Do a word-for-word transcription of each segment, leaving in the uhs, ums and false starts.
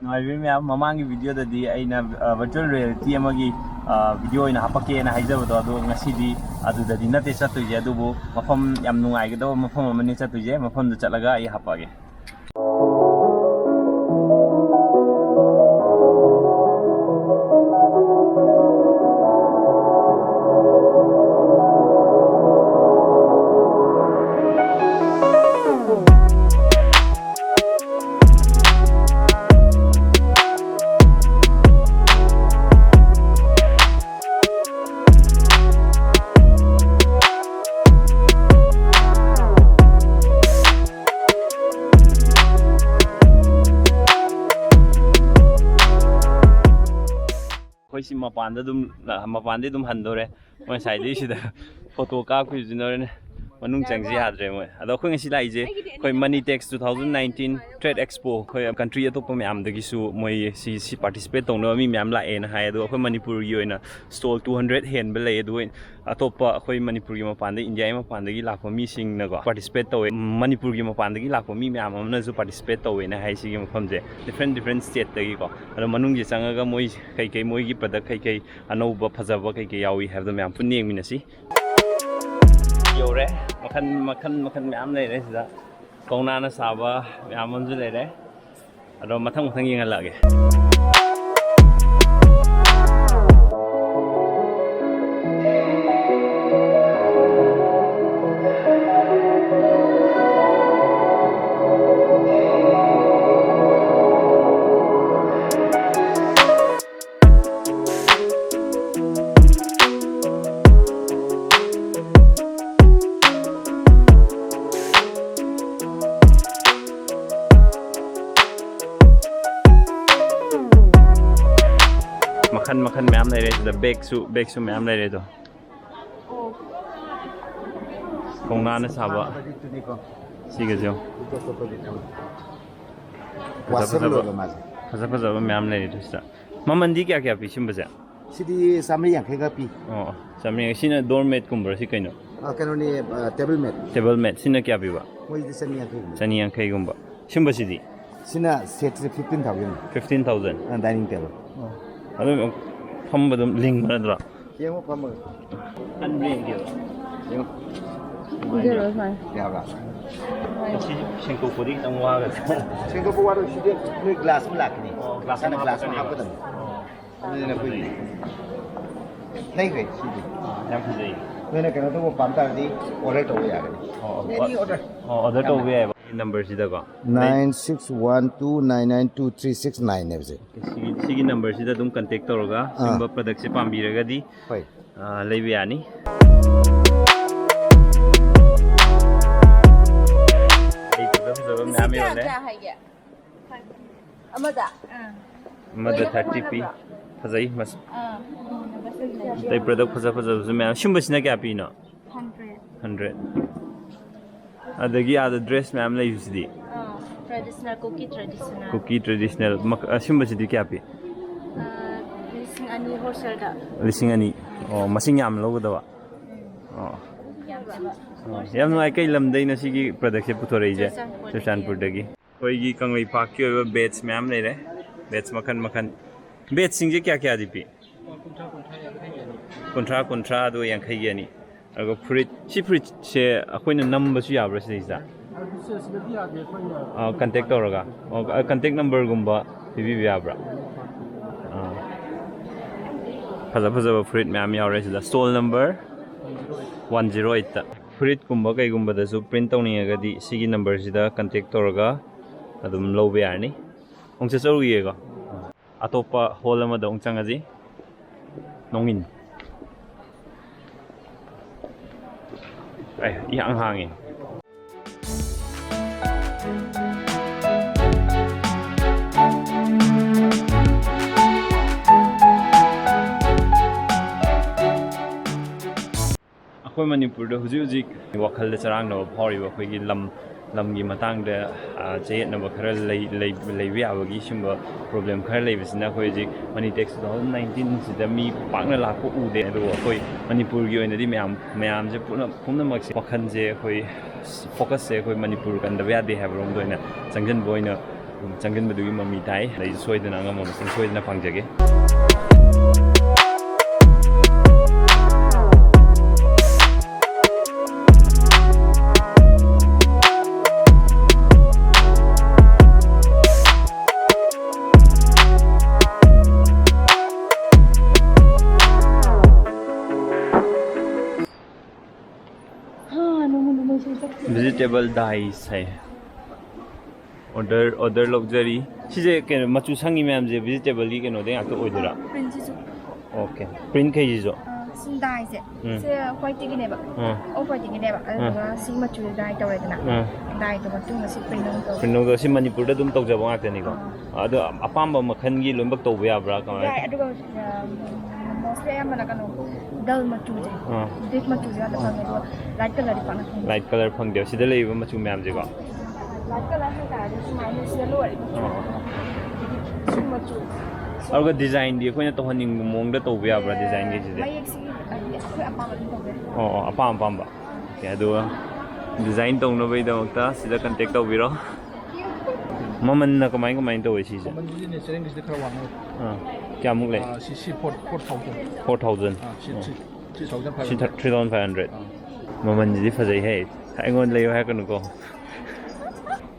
ꯅꯨꯡꯉꯥꯏꯕꯤꯔꯤ ꯃꯌꯥꯝ, ꯃꯃꯥꯡꯒꯤ ꯚꯤꯗꯤꯑꯣꯗꯗꯤ ꯑꯩꯅ ꯚꯔꯆꯨꯋꯦꯜ ꯔꯤꯌꯦꯂꯤꯇꯤ ꯑꯃꯒꯤ ꯚꯤꯗꯤꯑꯣ ꯑꯣꯏꯅ ꯍꯥꯄꯛꯀꯦꯅ ꯍꯥꯏꯖꯕꯗꯣ, ꯑꯗꯣ ꯉꯁꯤꯗꯤ ꯑꯗꯨꯗꯗꯤ ꯅꯠꯇꯦ ꯆꯠꯇꯣꯏꯁꯦ, ꯑꯗꯨꯕꯨ ꯃꯐꯝ ꯌꯥꯝ ꯅꯨꯡꯉꯥꯏꯒꯗꯕ ꯃꯐꯝ ꯑꯃꯅꯤ ꯆꯠꯇꯣꯏꯁꯦ꯫ ꯃꯐꯝꯗꯨ ꯆꯠꯂꯒ ꯑꯩ ꯍꯥꯄꯛꯑꯒꯦ꯫ ꯑꯩꯈꯣꯏ ꯁꯤ ꯃꯄꯥꯟꯗ ꯑꯗꯨꯝ, ꯃꯄꯥꯟꯗꯤ ꯑꯗꯨꯝ ꯍꯟꯗꯣꯔꯦ꯫ ꯃꯣꯏ ꯉꯁꯥꯏꯗꯤ ꯁꯤꯗ ꯐꯣꯇꯣ ꯀꯥꯞꯈꯤꯕꯁꯤꯅ ꯍꯣꯔꯦꯟ ꯃꯅꯨꯡ ꯆꯪꯁꯤ ꯌꯥꯗ꯭ꯔꯦ ꯃꯣꯏ꯫ ꯑꯗꯣ ꯑꯩꯈꯣꯏ ꯉꯁꯤ ꯂꯥꯛꯏꯁꯦ ꯑꯩꯈꯣꯏ Manitex two thousand nineteen Trade Expo, ꯑꯩꯈꯣꯏ country ꯑꯇꯣꯞꯄ ꯃꯌꯥꯝꯗꯒꯤꯁꯨ ꯃꯣꯏ ꯁꯤ, ꯁꯤ participate ꯇꯧꯅꯕ ꯃꯤ ꯃꯌꯥꯝ ꯂꯥꯛꯑꯦꯅ ꯍꯥꯏ꯫ ꯑꯗꯣ ꯑꯩꯈꯣꯏ ꯃꯅꯤꯄꯨꯔꯒꯤ ꯑꯣꯏꯅ stall two hundred ꯍꯦꯟꯕ ꯂꯩ꯫ ꯑꯗꯨꯒ ꯑꯇꯣꯞꯄ ꯑꯩꯈꯣꯏ ꯃꯅꯤꯄꯨꯔꯒꯤ ꯃꯄꯥꯟꯗ, ꯏꯟꯗꯤꯌꯥꯒꯤ ꯃꯄꯥꯟꯗꯒꯤ ꯂꯥꯛꯄ ꯃꯤꯁꯤꯡꯅꯀꯣ participate ꯇꯧꯋꯦ꯫ ꯃꯅꯤꯄꯨꯔꯒꯤ ꯃꯄꯥꯟꯗꯒꯤ ꯂꯥꯛꯄ ꯃꯤ ꯃꯌꯥꯝ ꯑꯃꯅꯁꯨ participate ꯇꯧꯋꯦꯅ ꯍꯥꯏ ꯁꯤꯒꯤ ꯃꯐꯝꯁꯦ꯫ Different different stateꯇꯒꯤꯀꯣ꯫ ꯑꯗꯣ ꯃꯅꯨꯡꯁꯦ ꯆꯪꯉꯒ ꯃꯣꯏ ꯀꯩꯀꯩ, ꯃꯣꯏꯒꯤ product ꯀꯩꯀꯩ ꯑꯅꯧꯕ ꯐꯖꯕ ꯀꯩꯀꯩ ꯌꯥꯎꯏ ꯍꯥꯏꯕꯗꯣ ꯃꯌꯥꯝ ꯄꯨꯟꯅ ꯌꯦꯡꯃꯤꯟꯅꯁꯤ꯫ ꯌꯧꯔꯦ꯫ ꯃꯈꯟ, ꯃꯈꯟ, ꯃꯈꯟ ꯃꯌꯥꯝ ꯂꯩꯔꯦ ꯁꯤꯗ꯫ ꯀꯧꯅꯥꯅ ꯁꯥꯕ ꯃꯌꯥꯝ ꯑꯃꯁꯨ ꯂꯩꯔꯦ꯫ ꯑꯗꯣ ꯃꯊꯪ ꯃꯊꯪ ꯌꯦꯡꯍꯜꯂꯛꯑꯒꯦ꯫ ꯃꯈꯟ ꯃꯈꯟ ꯃꯌꯥꯝ ꯂꯩꯔꯦ ꯁꯤꯗ꯫ Bagꯁꯨ, bagꯁꯨ ꯃꯌꯥꯝ ꯂꯩꯔꯦ ꯑꯗꯣ꯫ ꯀꯧꯅꯥꯅ ꯁꯥꯕ꯫ ꯁꯤꯒꯁꯨ ꯌꯦꯡꯉꯨ꯫ ꯐꯖ ꯐꯖꯕ, ꯐꯖ ꯐꯖꯕ ꯃꯌꯥꯝ ꯂꯩꯔꯦ ꯁꯤꯗ꯫ ꯃꯃꯟꯗꯤ ꯀꯌꯥ ꯀꯌꯥ ꯄꯤ ꯁꯤꯒꯨꯝꯕꯁꯦ? ꯁꯤꯗꯤ ꯆꯥꯃꯔꯤ ꯌꯥꯡꯈꯩꯒ ꯄꯤ꯫ ꯑꯣ, ꯆꯥꯃꯔꯤ ꯌꯥꯡꯈꯩ꯫ ꯁꯤꯅ doormatꯀꯨꯝꯕꯔꯣ? ꯁꯤ ꯀꯩꯅꯣ? ꯑ, ꯀꯩꯅꯣꯅꯤ, ꯑ, table mat꯫ Table mat꯫ ꯁꯤꯅ ꯀꯌꯥ ꯄꯤꯕ? ꯃꯣꯏꯗꯤ ꯆꯅꯤ ꯌꯥꯡꯈꯩꯒꯨꯝꯕ꯫ ꯆꯅꯤ ꯌꯥꯡꯈꯩꯒꯨꯝꯕ꯫ ꯁꯤꯒꯨꯝꯕꯁꯤꯗꯤ? ꯁꯤꯅ ꯁꯦꯠꯁꯦ fifteen thousand. Fifteen thousand. Dining table. ꯑꯗꯨꯝ ꯐꯝꯕ ꯑꯗꯨꯝ ꯂꯤꯡꯕ ꯅꯠꯇ꯭ꯔꯣ? ꯌꯦꯡꯉꯣ ꯐꯝꯃꯒ꯫ ꯀꯟꯕ꯭ꯔꯥ ꯌꯦꯡꯒꯦꯕ꯫ ꯌꯦꯡꯉꯣ꯫ ꯄꯤꯖꯔꯣ ꯁꯨꯃꯥꯏꯅ꯫ ꯌꯥꯕ꯭ꯔꯥ? ꯁꯤ ꯁꯦꯡꯗꯣꯛꯄꯗꯤ ꯈꯤꯇꯪ ꯋꯥꯒꯗ꯭ꯔꯥ? ꯁꯦꯡꯗꯣꯛꯄ ꯋꯥꯔꯣꯏ, ꯁꯤꯗꯤ ꯅꯣꯏ ꯒ꯭ꯂꯥꯁ ꯑꯃ ꯂꯥꯛꯀꯅꯤ꯫ ꯑꯣ, ꯒ꯭ꯂꯥꯁ ꯏꯁꯥꯅ ꯑꯃ ꯒ꯭ꯂꯥꯁ ꯑꯃ ꯍꯥꯞꯀꯅꯤ꯫ ꯍꯥꯞꯀꯗꯕꯅꯤ꯫ ꯑꯗꯨꯅ ꯑꯩꯈꯣꯏꯒꯤ ꯂꯩꯈ꯭ꯔꯦ ꯁꯤꯗꯤ꯫ ꯌꯥꯝ ꯐꯖꯩ꯫ ꯅꯣꯏꯅ ꯀꯩꯅꯣ ꯇꯧꯕ ꯄꯥꯝ ꯇꯥꯔꯗꯤ ꯑꯣꯔꯗꯔ ꯇꯧꯕ ꯌꯥꯒꯅꯤ꯫ ꯑꯣ, ꯑꯦꯅꯤ ꯑꯣꯔꯗꯔ꯫ ꯑꯣ, ꯑꯣꯔꯗꯔ ꯇꯧꯕ ꯌꯥꯏꯕ꯫ ꯅꯝꯕꯔꯁꯤꯗꯀꯣ꯫ Nine six one two nine nine two three six nine ꯅꯦꯕꯁꯦ꯫ ꯁꯤꯒꯤ ꯁꯤꯒꯤ ꯅꯝꯕꯔꯁꯤꯗ ꯑꯗꯨꯝ ꯀꯟꯇꯦꯛ ꯇꯧꯔꯒ ꯑꯥ꯫ ꯁꯤꯒꯨꯝꯕ ꯄ꯭ꯔꯗꯛꯁꯦ ꯄꯥꯝꯕꯤꯔꯒꯗꯤ ꯍꯣꯏ꯫ ꯑꯥ, ꯂꯩꯕ ꯌꯥꯅꯤ꯫ ꯂꯩ ꯐꯖ ꯐꯖꯕ ꯃꯌꯥꯝ ꯀꯌꯥ ꯌꯣꯜꯂꯦ꯫ ꯀꯌꯥ ꯍꯥꯏꯒꯦ? ꯑꯃꯗ? ꯑꯃꯗ ꯊꯥꯔꯇꯤ ꯄꯤ꯫ ꯐꯖꯩ ꯃꯁ-, ꯑꯥ꯫ ꯑꯇꯩ ꯄ꯭ꯔꯗꯛ ꯐꯖ ꯐꯖꯕꯁꯨ ꯃꯌꯥꯝ꯫ ꯁꯤꯒꯨꯝꯕꯁꯤꯅ ꯀꯌꯥ ꯄꯤꯅꯣ? ꯍꯟꯗ꯭ꯔꯦꯠ꯫ ꯍꯟꯗ꯭ꯔꯦꯠ꯫ ꯑꯗꯒꯤ ꯑꯥꯗ ꯗ꯭ꯔꯦꯁ ꯃꯌꯥꯝ ꯂꯩꯕꯁꯤꯗꯤ? ꯑꯥ, ꯇ꯭ꯔꯦꯗꯤꯁꯅꯦꯜ, ꯀꯨꯀꯤ ꯇ꯭ꯔꯦꯗꯤꯁꯅꯦꯜ꯫ ꯀꯨꯀꯤ ꯇ꯭ꯔꯦꯗꯤꯁꯅꯦꯜ ꯃꯛ-, ꯑꯁꯤꯒꯨꯝꯕꯁꯤꯗꯤ ꯀꯌꯥ ꯄꯤ? ꯑꯥ, ꯂꯤꯁꯤꯡ ꯑꯅꯤ ꯍꯣꯜꯁꯦꯜꯗ꯫ ꯂꯤꯁꯤꯡ ꯑꯅꯤ꯫ ꯑꯣ, ꯃꯁꯤꯡ ꯌꯥꯝ ꯂꯧꯒꯗꯕ? ꯑꯣ꯫ ꯑꯣ, ꯌꯥꯝ ꯅꯨꯡꯉꯥꯏ꯫ ꯀꯩ ꯂꯝꯗꯩꯅꯣ ꯁꯤꯒꯤ ꯄ꯭ꯔꯗꯛꯁꯦ ꯄꯨꯊꯣꯔꯛꯏꯁꯦ? ꯆꯨꯔꯆꯥꯟꯄꯨꯔꯗꯒꯤ꯫ ꯆꯨꯔꯆꯥꯟꯄꯨꯔꯗꯒꯤ꯫ ꯑꯩꯈꯣꯏꯒꯤ ꯀꯪꯂꯩꯄꯥꯛꯀꯤ ꯑꯣꯏꯕ ꯕꯦꯠꯁ ꯃꯌꯥꯝ ꯂꯩꯔꯦ꯫ ꯕꯦꯠꯁ ꯃꯈꯟ ꯃꯈꯟ꯫ ꯕꯦꯠꯁꯤꯡꯁꯦ ꯀꯌꯥ ꯀꯌꯥꯗꯤ ꯄꯤ? ꯀꯨꯟꯊ꯭ꯔꯥ, ꯀꯨꯟꯊ꯭ꯔꯥ ꯑꯗꯨꯒ ꯌꯥꯡꯈꯩꯒꯤ ꯑꯅꯤ꯫ ꯑꯗꯨꯒ ꯐꯨꯔꯤꯠ, ꯁꯤ ꯐꯨꯔꯤꯠꯁꯦ ꯑꯩꯈꯣꯏꯅ ꯅꯝꯕꯁꯨ ꯌꯥꯕ꯭ꯔꯥ ꯁꯤꯗꯩꯁꯤꯗ? ꯑꯥ, ꯀꯟꯇꯦꯛ ꯇꯧꯔꯒ꯫ ꯑꯣ, ꯀꯟꯇꯦꯛ ꯅꯝꯕꯔꯒꯨꯝꯕ ꯄꯤꯕꯤꯕ ꯌꯥꯕ꯭ꯔꯥ? ꯑꯥ꯫ ꯐꯖ ꯐꯖꯕ ꯐꯨꯔꯤꯠ ꯃꯌꯥꯝ ꯌꯥꯎꯔꯦ ꯁꯤꯗ꯫ ꯁ꯭ꯇꯣꯜ ꯅꯝꯕꯔ ꯋꯥꯟ ꯖꯤꯔꯣ ꯑꯩꯠꯇ꯫ ꯐꯨꯔꯤꯠꯀꯨꯝꯕ ꯀꯩꯒꯨꯝꯕꯗꯁꯨ ꯄ꯭ꯔꯤꯟ ꯇꯧꯅꯤꯡꯉꯒꯗꯤ ꯁꯤꯒꯤ ꯅꯝꯕꯔꯁꯤꯗ ꯀꯟꯇꯦꯛ ꯇꯧꯔꯒ ꯑꯗꯨꯝ ꯂꯧꯕ ꯌꯥꯔꯅꯤ꯫ ꯑꯃꯨꯛ ꯆꯠꯆꯔꯨꯈꯤꯒꯦꯀꯣ꯫ ꯑꯇꯣꯞꯄ ꯍꯣꯜ ꯑꯃꯗ ꯑꯃꯨꯛ ꯆꯪꯉꯁꯤ꯫ ꯅꯣꯡꯏꯟ꯫ ꯑꯦ, ꯏꯍꯥꯡ ꯍꯥꯡꯉꯤ꯫ ꯑꯩꯈꯣꯏ ꯃꯅꯤꯄꯨꯔꯗ ꯍꯧꯖꯤꯛ ꯍꯧꯖꯤꯛ ꯋꯥꯈꯜꯗ ꯆꯔꯥꯡꯅꯕ ꯐꯥꯎꯔꯤꯕ ꯑꯩꯈꯣꯏꯒꯤ ꯂꯝ, ꯂꯝꯒꯤ ꯃꯇꯥꯡꯗ, ꯑ, ꯆꯌꯦꯠꯅꯕ ꯈꯔ ꯂꯩ-, ꯂꯩ-, ꯂꯩꯕ ꯌꯥꯕꯒꯤ ꯁꯤꯒꯨꯝꯕ ꯄ꯭ꯔꯣꯕ꯭ꯂꯦꯝ ꯈꯔ ꯂꯩꯕꯁꯤꯅ ꯑꯩꯈꯣꯏ ꯍꯧꯖꯤꯛ ꯃꯅꯤꯇꯦꯛꯁ ꯇꯨ ꯊꯥꯎꯖꯟ ꯅꯥꯏꯟꯇꯤꯟꯁꯤꯗ ꯃꯤ ꯄꯥꯛꯅ ꯂꯥꯛꯄ ꯎꯗꯦ꯫ ꯑꯗꯨꯕꯨ ꯑꯩꯈꯣꯏ ꯃꯅꯤꯄꯨꯔꯒꯤ ꯑꯣꯏꯅꯗꯤ ꯃꯌꯥꯝ, ꯃꯌꯥꯝꯁꯦ ꯄꯨꯝꯅ-, ꯄꯨꯝꯅꯃꯛꯁꯦ ꯋꯥꯈꯜꯁꯦ ꯑꯩꯈꯣꯏ ꯐꯣꯀꯁꯁꯦ ꯑꯩꯈꯣꯏ ꯃꯅꯤꯄꯨꯔ ꯀꯟꯗꯕ ꯌꯥꯗꯦ ꯍꯥꯏꯕꯔꯣꯝꯗ ꯑꯣꯏꯅ ꯆꯪꯁꯤꯟꯕ ꯑꯣꯏꯅ ꯆꯪꯁꯤꯟꯕꯗꯨꯒꯤ ꯃꯃꯤ ꯇꯥꯏ꯫ ꯑꯩꯁꯨ ꯁꯣꯏꯗꯅ ꯑꯉꯝꯕ ꯃꯁꯤꯡ ꯁꯣꯏꯗꯅ ꯐꯪꯖꯒꯦ꯫ Vegetable dyes ꯍꯥꯏ꯫ Order, order ꯂꯧꯖꯔꯤ꯫ ꯁꯤꯁꯦ ꯀꯩꯅꯣ, ꯃꯆꯨ ꯁꯪꯉꯤ ꯃꯌꯥꯝꯁꯦ vegetableꯒꯤ ꯀꯩꯅꯣꯗꯩ ꯉꯥꯛꯇ ꯑꯣꯏꯗꯣꯏꯔꯥ? Printꯁꯤꯁꯨ꯫ Okay, print ꯈꯩꯁꯤꯁꯨ? ꯑꯥ, ꯁꯤ dyeꯁꯦ꯫ ꯎꯝ꯫ ꯁꯦ whiteꯇꯒꯤꯅꯦꯕ꯫ ꯑꯥ꯫ Off whiteꯇꯒꯤꯅꯦꯕ꯫ ꯑꯥ꯫ ꯑꯗꯨꯗꯨꯒ ꯁꯤ ꯃꯆꯨꯗ dye ꯇꯧꯔꯦꯗꯅ꯫ ꯑꯥ꯫ Dyeꯗꯣ ꯃꯇꯨꯡꯗ ꯁꯤ print ꯑꯃꯨꯛ ꯇꯧꯔꯦ꯫ Print ꯇꯧꯕꯗꯣ ꯁꯤ ꯃꯅꯤꯄꯨꯔꯗ ꯑꯗꯨꯝ ꯇꯧꯖꯕ ꯉꯥꯛꯇꯅꯤꯀꯣ? ꯑꯥ꯫ ꯑꯗꯣ ꯑꯄꯥꯝꯕ ꯃꯈꯜꯒꯤ ꯂꯣꯏꯅꯃꯛ ꯇꯧꯕ ꯌꯥꯕ꯭ꯔꯥ? ꯀꯃꯥꯏꯅ? ꯌꯥꯏ, ꯑꯗꯨꯒ, ꯑꯥ, mostly ꯑꯌꯥꯝꯕꯅ ꯀꯩꯅꯣ, dull ꯃꯆꯨꯁꯦ, ꯑꯥ꯫ Deep ꯃꯆꯨꯁꯦ ꯉꯥꯛꯇ ꯐꯪꯉꯦ, ꯑꯗꯨꯒ light colourꯗꯤ ꯄꯥꯛꯅ ꯐꯪꯗꯦ꯫ Light colour ꯐꯪꯗꯦꯕ ꯁꯤꯗ ꯂꯩꯔꯤꯕ ꯃꯆꯨ ꯃꯌꯥꯝꯁꯦꯀꯣ? Light colour ꯍꯥꯏꯇꯥꯔꯗꯤ ꯁꯨꯃꯥꯏꯅ ꯁꯤꯗ ꯂꯣꯏꯔꯦ ꯃꯆꯨ꯫ ꯑꯥ꯫ ꯁꯤ ꯃꯆꯨ꯫ ꯑꯗꯨꯒ designꯗꯤ ꯑꯩꯈꯣꯏꯅ ꯇꯧꯍꯟꯅꯤꯡꯕ ꯃꯑꯣꯡꯗ ꯇꯧꯕ ꯌꯥꯕ꯭ꯔꯥ, designꯒꯤꯁꯤꯗꯤ? ꯃꯌꯦꯛꯁꯤꯒꯤ ꯍꯥꯏꯗꯤ ꯑꯩꯈꯣꯏ ꯑꯄꯥꯝꯕ ꯑꯗꯨꯝ ꯇꯧꯕ ꯌꯥꯏ꯫ ꯑꯣ, ꯑꯣ, ꯑꯄꯥꯝ ꯑꯄꯥꯝꯕ꯫ Okay, ꯑꯗꯨꯒ design ꯇꯧꯅꯕꯒꯤꯗꯃꯛꯇ ꯁꯤꯗ contact ꯇꯧꯕꯤꯔꯣ꯫ ꯃꯃꯜꯅ ꯀꯃꯥꯏ ꯀꯃꯥꯏꯅ ꯇꯧꯋꯦ ꯁꯤꯁꯦ? ꯃꯃꯜꯁꯤꯗꯤ naturalꯒꯤꯁꯤꯗꯤ ꯈꯔ ꯋꯥꯡꯉꯦ꯫ ꯑꯥ, ꯀꯌꯥꯃꯨꯛ ꯂꯩ? ꯑꯥ, ꯁꯤ, ꯁꯤ four, four thousand꯫ Four thousand? ꯑꯥ, ꯁꯤ, ꯑꯥ꯫ Six thousand five hundred꯫ Three thousand five hundred꯫ ꯑꯥ꯫ ꯃꯃꯜꯁꯤꯗꯤ ꯐꯖꯩꯍꯦ꯫ ꯑꯩꯉꯣꯟꯗ ꯂꯩꯌꯣ ꯍꯥꯏꯔꯛꯀꯅꯨꯀꯣ꯫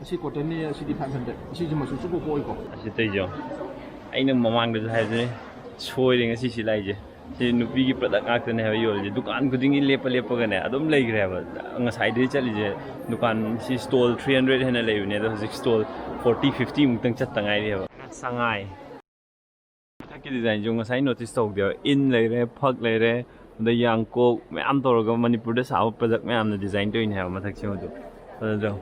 ꯑꯁꯤ cottonꯅꯤ, ꯑꯁꯤꯗꯤ five hundred꯫ ꯑꯁꯤꯁꯦ ꯃꯆꯨ ꯁꯨꯀꯣꯛ ꯀꯣꯛꯑꯣꯏꯀꯣ꯫ ꯑꯁꯤ ꯇꯩꯖꯧ꯫ ꯑꯩꯅ ꯃꯃꯥꯡꯗꯁꯨ ꯍꯥꯏꯕꯅꯦ, ꯁꯣꯏꯔꯦ ꯉꯁꯤ ꯁꯤ ꯂꯥꯛꯏꯁꯦ꯫ ꯁꯤ ꯅꯨꯄꯤꯒꯤ product ꯉꯥꯛꯇꯅꯦ ꯍꯥꯏꯕ ꯌꯣꯜꯂꯤꯁꯦ꯫ ꯗꯨꯀꯥꯟ ꯈꯨꯗꯤꯡꯒꯤ ꯂꯦꯞꯄ ꯂꯦꯞꯄꯒꯅꯦ ꯑꯗꯨꯝ ꯂꯩꯈ꯭ꯔꯦ ꯍꯥꯏꯕ꯫ ꯉꯁꯥꯏꯗꯩ ꯆꯠꯂꯤꯁꯦ ꯗꯨꯀꯥꯟ ꯁꯤ stall three hundred ꯍꯦꯟꯅ ꯂꯩꯕꯅꯦ, ꯑꯗꯣ ꯍꯧꯖꯤꯛ stall forty, fifty ꯃꯨꯛꯇꯪ ꯆꯠꯇ ꯉꯥꯏꯔꯤ ꯍꯥꯏꯕ꯫ ꯁꯉꯥꯏ꯫ ꯃꯊꯛꯀꯤ designꯁꯨ ꯉꯁꯥꯏ notice ꯇꯧꯗꯦꯕ꯫ ꯏꯟ ꯂꯩꯔꯦ, ꯐꯛ ꯂꯩꯔꯦ, ꯑꯗ ꯌꯥꯡꯀꯣꯛ ꯃꯌꯥꯝ ꯇꯧꯔꯒ ꯃꯅꯤꯄꯨꯔꯗ ꯁꯥꯕ product ꯃꯌꯥꯝꯅ design ꯇꯧꯔꯤꯅꯦ ꯍꯥꯏꯕ ꯃꯊꯛꯁꯤꯃꯗꯨ꯫ ꯐꯖꯗ꯭ꯔꯣ?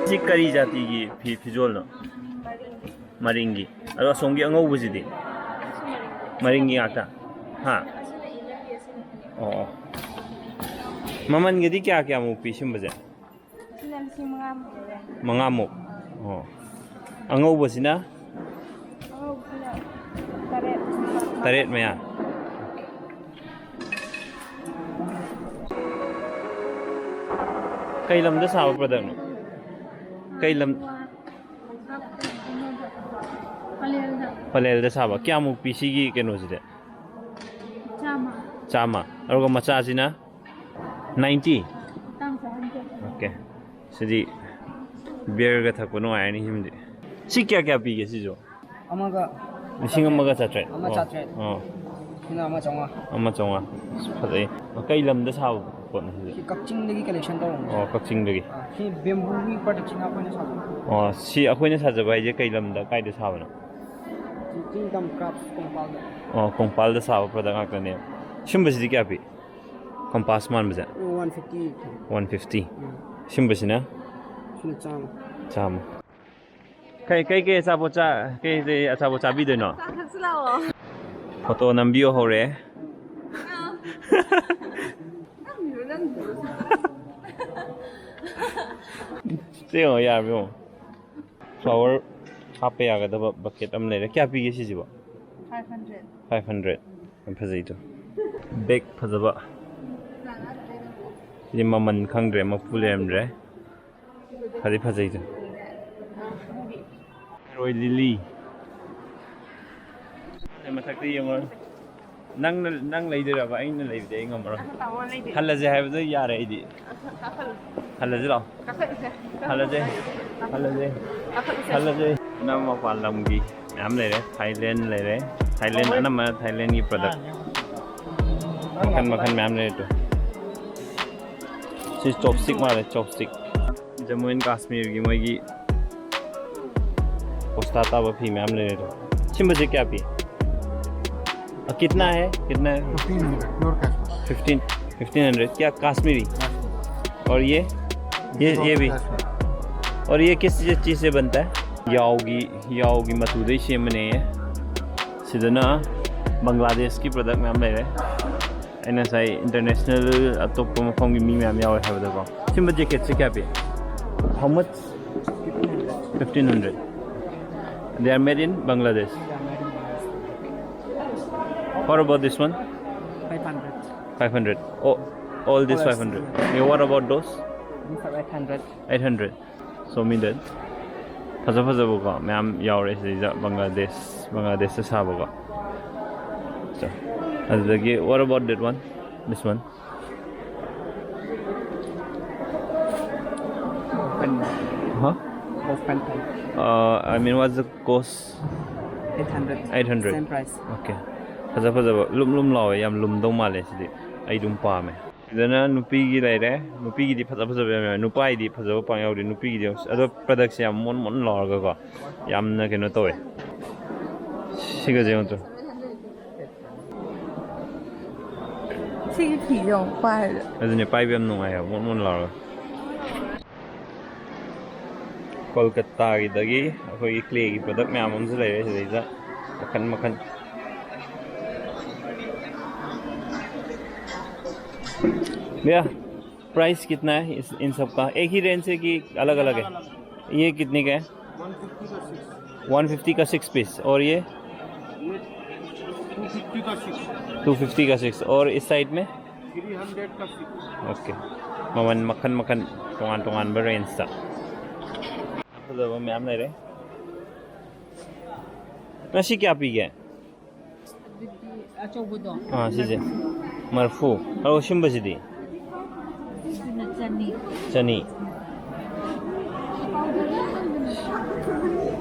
ꯁꯤ ꯀꯔꯤ ꯖꯥꯇꯤꯒꯤ ꯐꯤ, ꯐꯤꯖꯣꯜꯅꯣ? ꯃꯔꯤꯡꯒꯤ꯫ ꯑꯗꯣ ꯑꯁꯣꯝꯒꯤ ꯑꯉꯧꯕꯁꯤꯗꯤ? ꯃꯔꯤꯡꯒꯤ ꯉꯥꯛꯇ? ꯍꯥ? ꯑꯣ, ꯑꯣ꯫ ꯃꯃꯜꯒꯗꯤ ꯀꯌꯥ ꯀꯌꯥꯃꯨꯛ ꯄꯤ ꯁꯤꯒꯨꯝꯕꯁꯦ? ꯁꯤꯅ ꯂꯤꯁꯤꯡ ꯃꯉꯥꯃꯨꯛ ꯂꯩꯔꯦ꯫ ꯃꯉꯥꯃꯨꯛ? ꯑꯣ꯫ ꯑꯉꯧꯕꯁꯤꯅ? ꯑꯉꯧꯕꯁꯤꯅ ꯇꯔꯦꯠ꯫ ꯇꯔꯦꯠ ꯃꯌꯥ? ꯀꯩ ꯂꯝꯗ ꯁꯥꯕ productꯅꯣ? ꯀꯩ ꯂꯝ? ꯄꯂꯦꯜꯗ꯫ ꯄꯂꯦꯜꯗ ꯁꯥꯕ꯫ ꯀꯌꯥꯃꯨꯛ ꯄꯤ ꯁꯤꯒꯤ ꯀꯩꯅꯣꯁꯤꯗꯤ? ꯆꯥꯝꯃ꯫ ꯆꯥꯝꯃ꯫ ꯑꯗꯨꯒ ꯃꯆꯥꯁꯤꯅ ninety? ꯇꯥꯡ ꯆꯥꯍꯟꯗꯦ꯫ Okay꯫ ꯁꯤꯗꯤ beerꯒ ꯊꯛꯄ ꯅꯨꯡꯉꯥꯏꯔꯅꯤ ꯁꯤꯃꯗꯤ꯫ ꯁꯤ ꯀꯌꯥ ꯀꯌꯥ ꯄꯤꯒꯦ ꯁꯤꯁꯨ? ꯑꯃꯒ ꯂꯤꯁꯤꯡ ꯑꯃꯒ ꯆꯥꯇ꯭ꯔꯦꯠ꯫ ꯑꯃ ꯑꯣ꯫ ꯆꯥꯇ꯭ꯔꯦꯠ꯫ ꯑꯣ꯫ ꯁꯤꯅ ꯑꯃ ꯆꯥꯝꯃꯉꯥ꯫ ꯑꯃ ꯆꯥꯝꯃꯉꯥ꯫ ꯑꯁ, ꯐꯖꯩ꯫ ꯀꯩ ꯂꯝꯗ ꯁꯥꯕ ꯄꯣꯠꯅꯣ ꯁꯤꯁꯦ? ꯁꯤ ꯀꯛꯆꯤꯡꯗꯒꯤ collection ꯇꯧꯔꯝꯕꯅꯦ꯫ ꯑꯣ, ꯀꯛꯆꯤꯡꯗꯒꯤ꯫ ꯑꯥ, ꯁꯤ bambooꯒꯤ productꯁꯤꯅ ꯑꯩꯈꯣꯏꯅ ꯁꯥꯖꯕ꯫ ꯑꯣ, ꯁꯤ ꯑꯩꯈꯣꯏꯅ ꯁꯥꯖꯕ ꯍꯥꯏꯁꯦ ꯀꯩ ꯂꯝꯗ, ꯀꯥꯏꯗ ꯁꯥꯕꯅꯣ? ꯁꯤ ꯆꯤꯡꯗꯝ crafts ꯀꯣꯡꯄꯥꯜꯗ꯫ ꯑꯣ, ꯀꯣꯡꯄꯥꯜꯗ ꯁꯥꯕ product ꯉꯥꯛꯇꯅꯦ꯫ ꯁꯤꯒꯨꯝꯕꯁꯤꯗꯤ ꯀꯌꯥ ꯄꯤ? Compass ꯃꯥꯟꯕꯁꯦ? One fifty꯫ One fifty꯫ ꯎꯝ꯫ ꯁꯤꯒꯨꯝꯕꯁꯤꯅ? ꯁꯤꯅ ꯆꯥꯝꯃ꯫ ꯆꯥꯝꯃ꯫ ꯀꯩ ꯀꯩ ꯀꯩ ꯑꯆꯥꯄꯣꯠ ꯆꯥ ꯀꯩ ꯀꯩ ꯑꯆꯥꯄꯣꯠ ꯆꯥꯕꯤꯗꯣꯏꯅꯣ? ꯆꯥ ꯊꯛꯁꯤ ꯂꯥꯛꯑꯣ꯫ Photo ꯅꯝꯕꯤꯌꯣ ꯍꯧꯔꯦ꯫ ꯅꯝꯃꯤꯔꯣ, ꯅꯝꯃꯤꯔꯣ꯫ ꯁꯤ ꯌꯦꯡꯉꯣ, ꯌꯥꯔꯕ ꯌꯦꯡꯉꯣ꯫ Flower ꯍꯥꯞꯄ ꯌꯥꯒꯗꯕ bucket ꯑꯃ ꯂꯩꯔꯦ꯫ ꯀꯌꯥ ꯄꯤꯒꯦ ꯁꯤꯁꯤꯕꯣ? Five hundred꯫ Five hundred꯫ ꯌꯥꯝ ꯐꯖꯩꯗꯣ꯫ Bag ꯐꯖꯕ꯫ ꯁꯤꯗꯤ ꯃꯃꯜ ꯈꯪꯗ꯭ꯔꯦ, ꯃꯄꯨ ꯂꯩꯔꯝꯗ꯭ꯔꯦ꯫ ꯐꯗꯤ ꯐꯖꯩꯗꯣ꯫ ꯊꯔꯣꯏ lily꯫ ꯃꯊꯛꯇ ꯌꯦꯡꯉꯣ꯫ ꯅꯪꯅ, ꯅꯪ ꯂꯩꯗꯣꯏꯔꯕ? ꯑꯩꯅ ꯂꯩꯕꯗꯤ ꯑꯩ ꯉꯝꯃꯔꯣꯏ꯫ ꯇꯥꯃꯣ ꯂꯩꯗꯤ꯫ ꯍꯜꯂꯁꯦ ꯍꯥꯏꯕꯗꯣ ꯌꯥꯔꯦ ꯑꯩꯗꯤ꯫ ꯀꯥꯈꯠꯂꯨ꯫ ꯍꯜꯂꯁꯤ ꯂꯥꯛꯑꯣ꯫ ꯀꯥꯈꯠꯂꯨꯁꯦ꯫ ꯍꯜꯂꯁꯦ꯫ ꯍꯜꯂꯁꯦ꯫ ꯀꯥꯈꯠꯂꯨꯁꯦ꯫ ꯍꯜꯂꯁꯦ꯫ ꯑꯅꯝꯕ ꯃꯄꯥꯟ ꯂꯝꯒꯤ ꯃꯌꯥꯝ ꯂꯩꯔꯦ꯫ Thailand ꯂꯩꯔꯦ꯫ Thailand, ꯑꯅꯝꯕꯅ Thailandꯒꯤ product꯫ ꯃꯈꯟ ꯃꯈꯟ ꯃꯌꯥꯝ ꯂꯩꯔꯦ ꯇꯨ꯫ ꯁꯤ chopstick ꯃꯥꯜꯂꯦ, chopstick꯫ Jammu and Kashmirꯒꯤ ꯃꯣꯏꯒꯤ ꯄꯣꯁꯇꯥ ꯇꯥꯕ ꯐꯤ ꯃꯌꯥꯝ ꯂꯩꯔꯦ ꯑꯗꯣ꯫ ꯁꯤꯝꯕꯁꯦ ꯀꯌꯥ ꯄꯤ? ꯑ, कितना है? कितना है? Fifteen hundred, pure Kashmir. Fifteen, fifteen hundred। क्या कश्मीरी? और ये? ये, ये भी? और ये किस चीज़, चीज़ से बनता है? ꯌꯥꯎꯒꯤ, ꯌꯥꯎꯒꯤ ꯃꯇꯨꯗꯩ ꯁꯦꯝꯕꯅꯦ꯫ ꯁꯤꯗꯅ ꯕꯪꯒ꯭ꯂꯥꯗꯦꯁꯀꯤ product ꯃꯌꯥꯝ ꯂꯩꯔꯦ꯫ ꯑꯩꯅ ꯉꯁꯥꯏ international ꯑꯇꯣꯞꯄ ꯃꯐꯝꯒꯤ ꯃꯤ ꯃꯌꯥꯝ ꯌꯥꯎꯋꯦ ꯍꯥꯏꯕꯗꯀꯣ꯫ ꯁꯤꯝꯕ jacketꯁꯦ ꯀꯌꯥ ꯄꯤ? How much? Fifteen hundred. They are made in Bangladesh. What about this one? Five hundred. Five hundred. Oh, all this All five hundred. Yeah, what about those? Eight hundred. Show me that. ꯐꯖ ꯐꯖꯕꯀꯣ ꯃꯌꯥꯝ ꯌꯥꯎꯔꯦ ꯁꯤꯗꯩꯗ, Bangladesh, ꯕꯪꯒ꯭ꯂꯥꯗꯦꯁꯇ ꯁꯥꯕꯀꯣ꯫ So, ꯑꯗꯨꯗꯒꯤ, what about that one? This one? Open. Huh? Open. Uh, I mean, what's the cost? Eight hundred. Eight hundred. Same price. Okay. ꯐꯖ ꯐꯖꯕ ꯂꯨꯝ ꯂꯨꯝ ꯂꯥꯎꯋꯦ, ꯌꯥꯝ ꯂꯨꯝꯗꯧ ꯃꯥꯜꯂꯦ ꯁꯤꯗꯤ꯫ ꯑꯩ ꯑꯗꯨꯝ ꯄꯥꯝꯃꯦ꯫ ꯁꯤꯗꯅ ꯅꯨꯄꯤꯒꯤ ꯂꯩꯔꯦ꯫ ꯅꯨꯄꯤꯒꯤꯗꯤ ꯐꯖ ꯐꯖꯕ ꯌꯥꯝ ꯌꯥꯎꯋꯦ, ꯅꯨꯄꯥꯒꯤꯗꯤ ꯐꯖꯕ ꯄꯥꯛ ꯌꯥꯎꯗꯦ꯫ ꯅꯨꯄꯤꯒꯤꯗꯤ ꯑꯗꯣ productꯁꯦ ꯌꯥꯝ ꯃꯣꯟ ꯃꯣꯟ ꯂꯥꯎꯔꯒꯀꯣ, ꯌꯥꯝꯅ ꯀꯩꯅꯣ ꯇꯧꯋꯦ꯫ ꯁꯤꯒꯁꯦ ꯌꯦꯡꯉꯨ ꯇꯨ꯫ ꯁꯤꯒꯤ ꯐꯤꯁꯦ ꯑꯃꯨꯛ ꯄꯥꯏꯔꯦ꯫ ꯑꯗꯨꯅꯦ, ꯄꯥꯏꯕ ꯌꯥꯝ ꯅꯨꯡꯉꯥꯏ ꯍꯥꯏꯕ, ꯃꯣꯟ ꯃꯣꯟ ꯂꯥꯎꯔꯒ꯫ ꯀꯣꯜꯀꯇꯥꯒꯤꯗꯒꯤ ꯑꯩꯈꯣꯏꯒꯤ clay ꯒꯤ product ꯃꯌꯥꯝ ꯑꯃꯁꯨ ꯂꯩꯔꯦ ꯁꯤꯗꯩꯗ, ꯃꯈꯟ ꯃꯈꯟ꯫ भैया, price कितना है इस, इन सब का? एक ही range है कि अलग अलग है? ये कितने का है? One fifty का six piece। और ये? ये two fifty का six। Two fifty का six। और इस side में? Three hundred का six। Okay꯫ ꯃꯃꯜ ꯃꯈꯟ ꯃꯈꯟ, ꯇꯣꯉꯥꯟ ꯇꯣꯉꯥꯟꯕ range ꯇ꯫ ꯐꯖꯕ ꯃꯌꯥꯝ ꯂꯩꯔꯦ꯫ ꯉꯁꯤ ꯀꯌꯥ ꯄꯤꯒꯦ? ꯑꯗꯨꯗꯤ ꯑꯆꯧꯕꯗꯣ꯫ ꯑꯥ, ꯁꯤꯁꯦ꯫ ꯃꯔꯐꯨ꯫ ꯑꯗꯣ ꯁꯤꯝꯕꯁꯤꯗꯤ? ꯁꯤꯅ ꯆꯅꯤ꯫ ꯆꯅꯤ꯫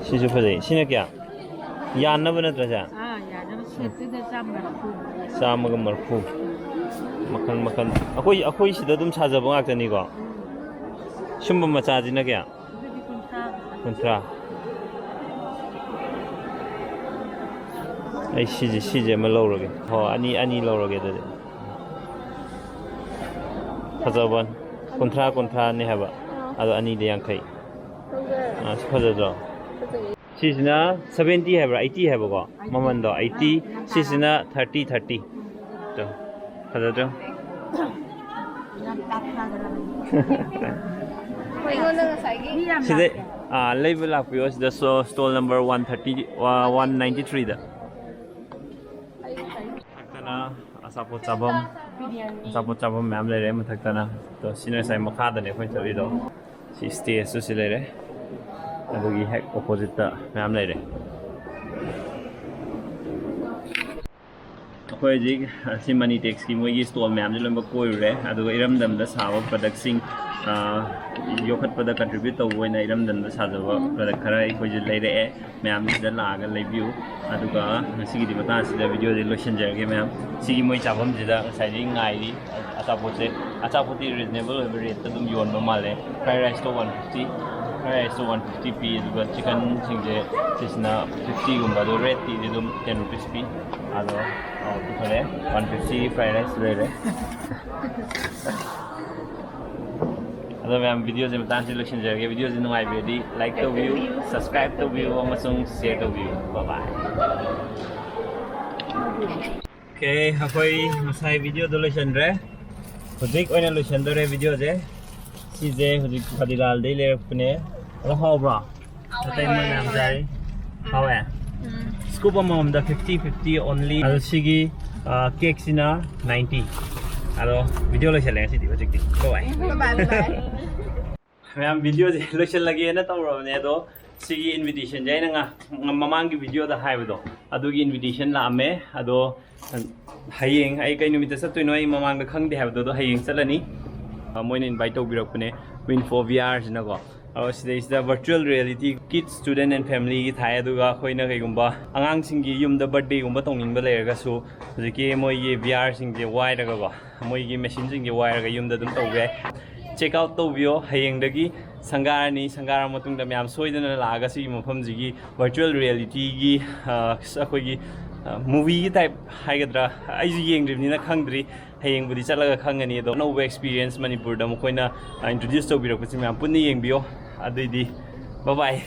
ꯁꯤꯁꯨ ꯐꯖꯩ꯫ ꯁꯤꯅ ꯀꯌꯥ? ꯌꯥꯟꯅꯕ ꯅꯠꯇ꯭ꯔꯥ ꯁꯦ? ꯑꯥ, ꯌꯥꯟꯅꯕ set ꯇꯨꯗ ꯆꯥꯝꯃ ꯃꯔꯐꯨ꯫ ꯆꯥꯝꯃꯒ ꯃꯔꯐꯨ꯫ ꯃꯈꯜ ꯃꯈꯜ꯫ ꯑꯩꯈꯣꯏ, ꯑꯩꯈꯣꯏ ꯁꯤꯗ ꯑꯗꯨꯝ ꯁꯥꯖꯕ ꯉꯥꯛꯇꯅꯤꯀꯣ? ꯁꯨꯝꯕ ꯃꯆꯥꯁꯤꯅ ꯀꯌꯥ? ꯑꯗꯨꯗꯤ ꯀꯨꯟꯊ꯭ꯔꯥ꯫ ꯀꯨꯟꯊ꯭ꯔꯥ꯫ ꯑꯩ ꯁꯤꯁꯦ, ꯁꯤꯁꯦ ꯑꯃ ꯂꯧꯔꯒꯦ꯫ ꯍꯣ, ꯑꯅꯤ, ꯑꯅꯤ ꯂꯧꯔꯒꯦ ꯑꯗꯨꯗꯤ꯫ ꯐꯖꯕ꯫ ꯀꯨꯟꯊ꯭ꯔꯥ, ꯀꯨꯟꯊ꯭ꯔꯥꯅꯤ ꯍꯥꯏꯕ꯫ ꯑꯗꯣ ꯑꯅꯤꯗ ꯌꯥꯡꯈꯩ꯫ ꯑꯥ, ꯁꯤ ꯐꯖꯗ꯭ꯔꯣ? ꯁꯤꯁꯤꯅ seventy ꯍꯥꯏꯕ꯭ꯔꯥ, eighty ꯍꯥꯏꯕꯀꯣ? ꯃꯃꯟꯗꯣ eighty, ꯁꯤꯁꯤꯅ thirty, thirty꯫ ꯇꯣ, ꯐꯖꯗ꯭ꯔꯣ? ꯌꯥꯝ ꯇꯥꯛꯊꯒꯗꯕꯅꯤ꯫ ꯑꯩꯉꯣꯟꯗ ꯉꯁꯥꯏꯒꯤ ꯃꯤ ꯌꯥꯝ ꯁꯤꯗ, ꯂꯥꯛꯄ꯭ꯔꯣ? ꯑꯥ, ꯂꯩꯕ ꯂꯥꯛꯄꯤꯌꯣ ꯁꯤꯗ, ꯁꯣ-, stall number one thirty, one ninety three ꯗ꯫ ꯃꯊꯛꯇꯅ ꯑꯆꯥꯄꯣꯠ ꯆꯥꯐꯝ, ꯑꯆꯥꯄꯣꯠ ꯆꯥꯐꯝ ꯃꯌꯥꯝ ꯂꯩꯔꯦ ꯃꯊꯛꯇꯅ꯫ ꯑꯗꯣ ꯁꯤꯅ ꯉꯁꯥꯏ ꯃꯈꯥꯗꯅꯦ ꯑꯩꯈꯣꯏꯅ ꯆꯠꯂꯤꯗꯣ꯫ ꯁꯤ stage ꯁꯨ ꯁꯤ ꯂꯩꯔꯦ, ꯑꯗꯨꯒꯤ ꯍꯦꯛ opposite ꯇ ꯃꯌꯥꯝ ꯂꯩꯔꯦ꯫ ꯑꯩꯈꯣꯏ ꯍꯧꯖꯤꯛ ꯑꯁꯤ Moneytex ꯀꯤ ꯃꯣꯏꯒꯤ stall ꯃꯌꯥꯝꯁꯦ ꯂꯣꯏꯅꯃꯛ ꯀꯣꯏꯔꯨꯔꯦ, ꯑꯗꯨꯒ ꯏꯔꯝꯗꯝꯗ ꯁꯥꯕ product ꯁꯤꯡ, ꯑ, ꯌꯣꯛꯈꯠꯄꯗ contribute ꯇꯧꯕ ꯑꯣꯏꯅ ꯏꯔꯝꯗꯝꯗ ꯁꯥꯖꯕ product ꯈꯔ ꯑꯩꯈꯣꯏꯁꯦ ꯂꯩꯔꯛꯑꯦ꯫ ꯃꯌꯥꯝ ꯁꯤꯗ ꯂꯥꯛꯑꯒ ꯂꯩꯕꯤꯌꯨ꯫ ꯑꯗꯨꯒ ꯉꯁꯤꯒꯤꯗꯤ ꯃꯇꯥꯡ ꯑꯁꯤꯗ video ꯁꯦ ꯂꯣꯏꯁꯤꯟꯖꯔꯒꯦ ꯃꯌꯥꯝ꯫ ꯁꯤꯒꯤ ꯃꯣꯏ ꯆꯥꯐꯝꯁꯤꯗ ꯉꯁꯥꯏꯗꯒꯤ ꯉꯥꯏꯔꯤ꯫ ꯑꯆꯥꯄꯣꯠꯁꯦ, ꯑꯆꯥꯄꯣꯠꯇꯤ reasonable ꯑꯣꯏꯕ rate ꯇ ꯑꯗꯨꯝ ꯌꯣꯟꯕ ꯃꯥꯜꯂꯦ꯫ Fried rice ꯇꯣ one fifty, fried rice ꯇꯣ one fifty ꯄꯤ, ꯑꯗꯨꯒ chicken ꯁꯤꯡꯁꯦ ꯁꯤꯁꯤꯅ fifty ꯒꯨꯝꯕ, ꯑꯗꯣ rate ꯇꯤ ꯑꯗꯨꯝ ten rupees ꯄꯤ꯫ ꯑꯗꯣ, ꯑ, ꯄꯨꯊꯣꯔꯛꯑꯦ, one fifty fried rice ꯂꯩꯔꯦ꯫ ꯑꯗꯣ ꯃꯌꯥꯝ, video ꯁꯦ ꯃꯇꯥꯡꯁꯤ ꯂꯣꯏꯁꯤꯟꯖꯔꯒꯦ꯫ Video ꯁꯦ ꯅꯨꯡꯉꯥꯏꯕꯤꯔꯗꯤ like ꯇꯧꯕꯤꯌꯨ, subscribe ꯇꯧꯕꯤꯌꯨ, ꯑꯃꯁꯨꯡ share ꯇꯧꯕꯤꯌꯨ꯫ Bye bye. Okay, ꯑꯩꯈꯣꯏ ꯉꯁꯥꯏ video ꯗꯣ ꯂꯣꯏꯁꯤꯟꯈ꯭ꯔꯦ꯫ ꯍꯧꯖꯤꯛ ꯑꯣꯏꯅ ꯂꯣꯏꯁꯤꯟꯗꯣꯔꯦ video ꯁꯦ꯫ ꯁꯤꯁꯦ ꯍꯧꯖꯤꯛ ꯐꯗꯤꯂꯥꯜꯗꯩ ꯂꯩꯔꯛꯄꯅꯦ꯫ ꯑꯗꯣ ꯍꯥꯎꯕ꯭ꯔꯣ? ꯑꯇꯩ ꯃꯣꯏ ꯃꯌꯥꯝ ꯆꯥꯔꯤ꯫ ꯍꯥꯎꯋꯦ? Scoop ꯑꯃꯃꯝꯗ fifty fifty only꯫ ꯑꯗꯣ ꯁꯤꯒꯤ, ꯑ, cake ꯁꯤꯅ ninety꯫ ꯑꯗꯣ video ꯂꯣꯏꯁꯤꯜꯂꯦ ꯉꯁꯤꯗꯤ, ꯍꯧꯖꯤꯛꯇꯤ꯫ Bye bye꯫ Bye bye, bye bye꯫ ꯃꯌꯥꯝ, video ꯁꯦ ꯂꯣꯏꯁꯤꯜꯂꯒꯦꯅ ꯇꯧꯔꯕꯅꯦ, ꯑꯗꯣ ꯁꯤꯒꯤ invitation ꯁꯦ ꯑꯩꯅ ꯉ-, ꯉ-, ꯃꯃꯥꯡꯒꯤ video ꯗ ꯍꯥꯏꯕꯗꯣ, ꯑꯗꯨꯒꯤ invitation ꯂꯥꯛꯑꯝꯃꯦ꯫ ꯑꯗꯣ ꯍꯌꯦꯡ ꯑꯩ ꯀꯩ ꯅꯨꯃꯤꯠꯇ ꯆꯠꯇꯣꯏꯅꯣ ꯑꯩ ꯃꯃꯥꯡꯗ ꯈꯪꯗꯦ ꯍꯥꯏꯕꯗꯣ, ꯑꯗꯣ ꯍꯌꯦꯡ ꯆꯠꯂꯅꯤ꯫ ꯑ, ꯃꯣꯏꯅ invite ꯇꯧꯕꯤꯔꯛꯄꯅꯦ, Win four V R ꯁꯤꯅꯀꯣ꯫ ꯑꯗꯣ ꯁꯤꯗꯩꯁꯤꯗ virtual reality kids, student and family ꯒꯤ ꯊꯥꯏ, ꯑꯗꯨꯒ ꯑꯩꯈꯣꯏꯅ ꯀꯩꯒꯨꯝꯕ ꯑꯉꯥꯡꯁꯤꯡꯒꯤ ꯌꯨꯝꯗ birthday ꯒꯨꯝꯕ ꯇꯧꯅꯤꯡꯕ ꯂꯩꯔꯒꯁꯨ ꯍꯧꯖꯤꯛꯀꯤ ꯃꯣꯏꯒꯤ V R ꯁꯤꯡꯁꯦ ꯋꯥꯏꯔꯒꯀꯣ, ꯃꯣꯏꯒꯤ machine ꯁꯤꯡꯁꯦ ꯋꯥꯏꯔꯒ ꯌꯨꯝꯗ ꯑꯗꯨꯝ ꯇꯧꯕ ꯌꯥꯏ꯫ Check out ꯇꯧꯕꯤꯌꯣ꯫ ꯍꯌꯦꯡꯗꯒꯤ ꯁꯪꯒꯥꯔꯅꯤ, ꯁꯪꯒꯥꯔ ꯃꯇꯨꯡꯗ ꯃꯌꯥꯝ ꯁꯣꯏꯗꯅ ꯂꯥꯛꯑꯒ ꯁꯤꯒꯤ ꯃꯐꯝꯁꯤꯒꯤ virtual reality ꯒꯤ, ꯑ, ꯑꯩꯈꯣꯏꯒꯤ, ꯑ, movie ꯒꯤ type ꯍꯥꯏꯒꯗ꯭ꯔꯥ, ꯑꯩꯁꯨ ꯌꯦꯡꯗ꯭ꯔꯤꯕꯅꯤꯅ ꯈꯪꯗ꯭ꯔꯤ꯫ ꯍꯌꯦꯡꯕꯨꯗꯤ ꯆꯠꯂꯒ ꯈꯪꯒꯅꯤ꯫ ꯑꯗꯣ ꯑꯅꯧꯕ experience ꯃꯅꯤꯄꯨꯔꯗ ꯃꯈꯣꯏꯅ, ꯑ, introduce ꯇꯧꯕꯤꯔꯛꯄꯁꯤ ꯃꯌꯥꯝ ꯄꯨꯟꯅ ꯌꯦꯡꯕꯤꯌꯣ꯫ ꯑꯗꯨꯏꯗꯤ bye bye꯫